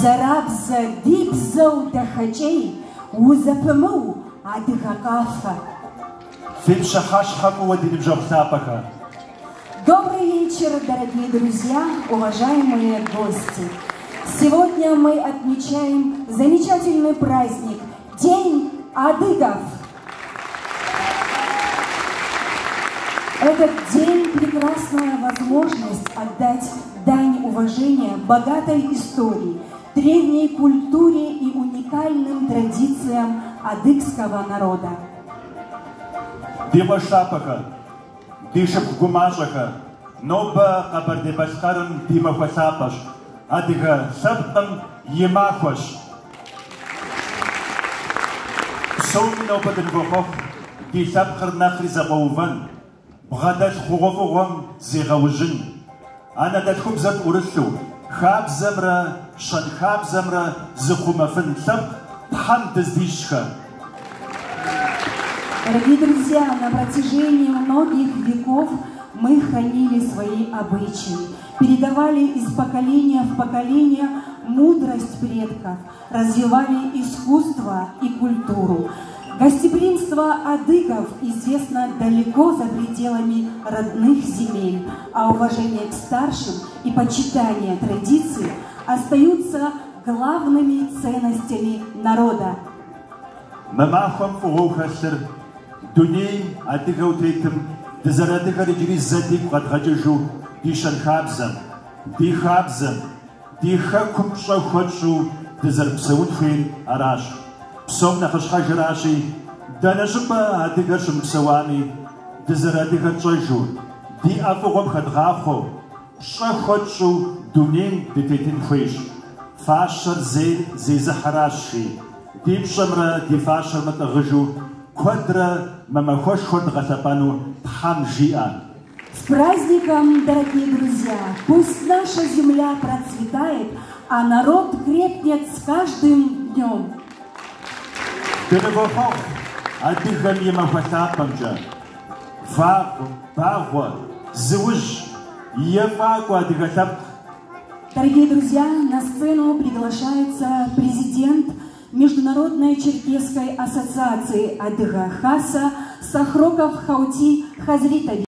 Бзэрабзэ ди бзэу дахэкӏей, узэпымыу адыгэ къафэ. Фи пщыхьэщхьэ фӏыуэ ди ныбжьэгъу лъапӏэхэ! Добрый вечер, дорогие друзья, уважаемые гости! Сегодня мы отмечаем замечательный праздник – День адыгов! Этот день – прекрасная возможность отдать дань уважения богатой истории, древней культуре и уникальным традициям адыгского народа. Ди къуэш лъапӏэхэ, ди шыпхъу гумащӏэхэ, нобэ Къэбэрдей-Балъкъэрым ди махуэ лъапӏэщ, адыгэ лъэпкъым и махуэщ. Псоми нобэ дынывохъуэхъу ди лъэпкъыр нэхъри зэкъуэувэн, бгъэдэлъ хъугъуэфӏыгъуэм зегъэужьын, анэдэлъхубзэр тӏурылъу, хабзэмрэ щэнхабзэмрэ зыхъумэфын лъэпкъ Тхьэм дыздищӏхэ. Дорогие друзья, на протяжении многих веков мы хранили свои обычаи, передавали из поколения в поколение мудрость предков, развивали искусство и культуру. Гостеприимство адыгов известно далеко за пределами родных земель, а уважение к старшим и почитание традиций остаются главными ценностями народа. Мы махуэм фӏыгъуэу хэлъыр дунейм адыгэу тетым дызэрыадыгэр иджыри зэ дигу къэдгъэкӏыжу ди щэнхабзэм, ди хабзэм, ди хэкум пщӏэ хуэтщӏу дызэрыпсэун хуейр аращ. Псом нэхъыщхьэжыращи, дэнэ щӏыпӏэ адыгэр щымыпсэуами, дызэрыадыгэр тщӏэжу, диӏэ фӏыгъуэм хэдгъахъуэу, пщӏэ хуэтщӏу дунейм дытетын хуейщ. Фащэр зейр зезыхьэращ, жи. Ди пщӏэмрэ ди фащэмрэ тӏыгъыжу куэдрэ мы махуэшхуэр дгъэлъэпӏэну Тхьэм жиӏэ. С праздником, дорогие друзья! Пусть наша земля процветает, а народ крепнет с каждым днем. Дынывохъуэхъу адыгэм и махуэ лъапӏэмкӏэ. Вагъуэ, багъуэ, зыужь, ефӏакӏуэ адыгэ лъэпкъ. Дорогие друзья, на сцену приглашается президент Международной черкесской ассоциации Адыгэ Хаса Сахроков Хаути Хазритович.